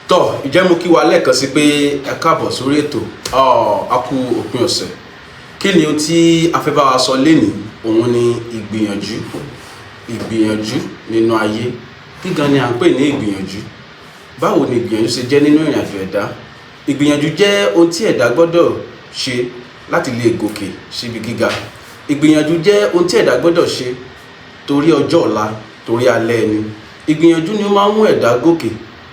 Tọ́ ìjẹ́ mo kí wa lẹ́ẹ̀kan sí pé ẹ káàbọ̀ sórí ètò. A kú òpin ọ̀sẹ̀. Kí ni ohun tí a fẹ́ bá wa sọ lénìí? Òun ni ìgbìyànjú, ìgbìyànjú nínú ayé. Kí gan ni à ń pè ní ìgbìyànjú? Báwo ni ìgbìyànjú ṣe jẹ́ nínú ìrìn àjò ẹ̀dá? Ìgbìyànjú jẹ́ ohun tí ẹ̀dá gbọ́dọ̀ ṣe láti lè gòkè síbi gíga. Ìgbìyànjú jẹ́ ohun tí ẹ̀dá gbọ́dọ̀ ṣe torí ọjọ́ ọ̀la, torí alẹ́ ẹni. Ìgbìyànjú ni ó máa ń mú ẹ̀dá gòkè.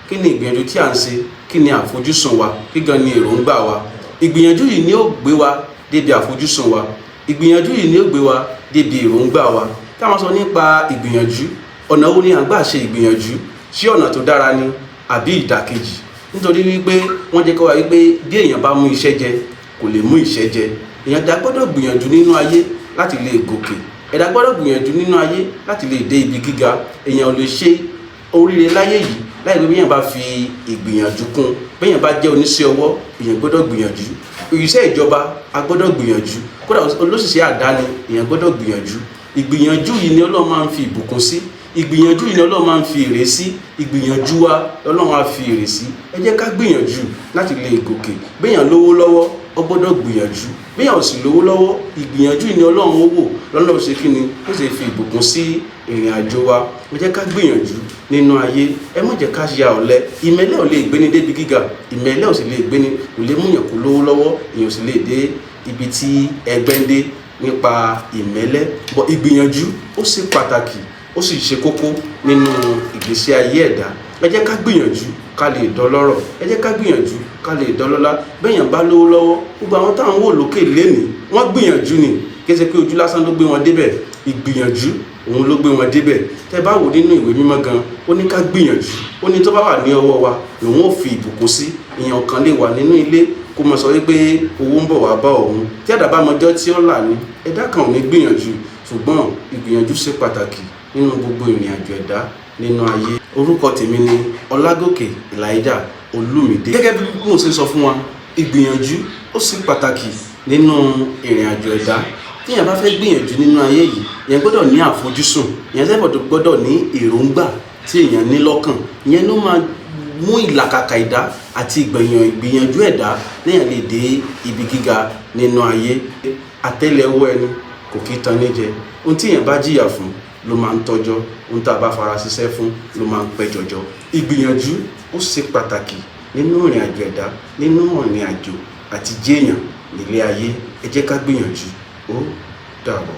Kí ni ìgbìyànjú tí à ń ṣe? Kí ni àfojúsùn wa? Kí gan ni èròǹgbà wa? Ìgbìyànjú yìí ni ó gbé wa débi àfojúsùn wa. Ìgbìyànjú yìí ni ó gbé wa débi èròǹgbà wa. Tá a máa sọ nípa ìgbìyànjú, ọ̀nà wo ni à ń gbà ṣe ìgbìyànjú? Ṣé ọ̀nà tó dára ni àbí ìdàkejì? Nítorí wípé wọ́n jẹ́ kó wa wípé bí èèyàn bá mú iṣẹ́ jẹ, kò lè mú ìṣẹ́ jẹ. Èèyàn dá gbọ́dọ̀ gbìyànjú nínú ayé láti lè gòkè. Ẹ̀dá gbọ́dọ̀ gbìyànjú nínú ayé láti lè dé ibi gíga. Èèyàn ò lè ṣe oríire láyé yìí láì pé bí èèyàn bá fi ìgbìyànjú kún. Bí èèyàn bá jẹ́ oníṣẹ́ ọwọ́, èèyàn gbọ́dọ̀ gbìyànjú. Iṣẹ́ ìjọba, a gbọ́dọ̀ gbìyànjú. Kódà olóṣìṣẹ́ àdáni, èèyàn gbọ́dọ̀ gbìyànjú. Ìgbìyànjú yìí ni Ọlọ́run máa ń fi ìbùkún sí. Ìgbìyànjú yìí ni Ọlọ́run máa ń fi èrè sí. Ìgbìyànjú wa Ọlọ́run á fi èrè sí. Ẹ jẹ́ ká gbìyànjú láti lè gòkè. Bí èèyàn lówó lọ́wọ́, ó gbọ́dọ̀ gbìyànjú. Bí èèyàn ò sì lówó lọ́wọ́, ìgbìyànjú yìí ni Ọlọ́run ó wò lọ́nà ó ṣe kí ni ó sì fi ìbùkún sí ìrìn àjò wa. Ẹ jẹ́ ká gbìyànjú nínú ayé. Ẹ má jẹ́ ká ya ọ̀lẹ. Ìmẹ́lẹ́ ò lè gbéni débi gíga. Ìmẹ́lẹ́ ò sì lè gbéni, kò lè mú èèyàn kó lówó lọ́wọ́. Èèyàn ò sì lè dé ibi tí ẹgbẹ́ ń dé nípa ìmẹ́lẹ́. But ìgbìyànjú, ó ṣe pàtàkì, ó sì ṣe kókó nínú ìgbésí ayé ẹ̀dá. Ẹ jẹ́ ká gbìyànjú ká lè dọlọ́rọ̀. Ẹ jẹ́ ká gbìyànjú ká lè dọlọ́lá. Béèyàn bá lówó lọ́wọ́, gbogbo àwọn táwọn wò lókè lénìí, wọ́n gbìyànjú ni. Kì í ṣe pé ojú lásán ló gbé wọn débẹ̀. Ìgbìyànjú òun ló gbé wọn débẹ̀. Tẹ́ bá wò nínú ìwé mímọ́ gan, ó ní ká gbìyànjú. Ó ní tó bá wà ní ọwọ́ wa lòun ó fi ìbùkún sí. Èèyàn kan lè wà nínú ilé kó mọ sọ wípé owó ń bọ̀ wá bá òun. Tí ẹ̀dá bá mọjọ́ tí ó là ní, ẹ̀dá kan ò ní gbìyànjú. Ṣùgbọ́n ìgbìyànjú ṣe pàtàkì nínú gbogbo ìrìn àjò ẹ̀dá nínú ayé. Orúkọ tèmi ni Ọlágòkè Elijah Olúmídé. Gẹ́gẹ́ bí mo ṣe sọ fún wa, ìgbìyànjú ó ṣe pàtàkì nínú ìrìn àjò ẹ̀dá. Tí èèyàn bá fẹ́ gbìyànjú nínú ayé yìí, èèyàn gbọ́dọ̀ ní àfojúsùn. Èèyàn sẹ́fọ̀ gbọ́dọ̀ ní èròǹgbà tí èèyàn ní lọ́kàn. Ìyẹn ló máa mú ìlàkàkà ẹ̀dá àti ìgbìyànjú ẹ̀dá léèyàn lè dé ibi gíga nínú ayé. Àtẹ́lẹwọ́ ẹni kò kí tan ní jẹ. Ohun tí èèyàn bá jìyà fún ló máa ń tọ́jọ́. Ohun tí a bá fara ṣiṣẹ́ fún ló máa ń pẹ́ jọjọ. Ìgbìyànjú ó ṣe pàtàkì nínú ìrìn àjò ẹ̀dá, nínú ìrìn àjò àti jéèyàn nílé ayé. Ẹ jẹ́ ká gbìyànjú. Ó dàbọ̀.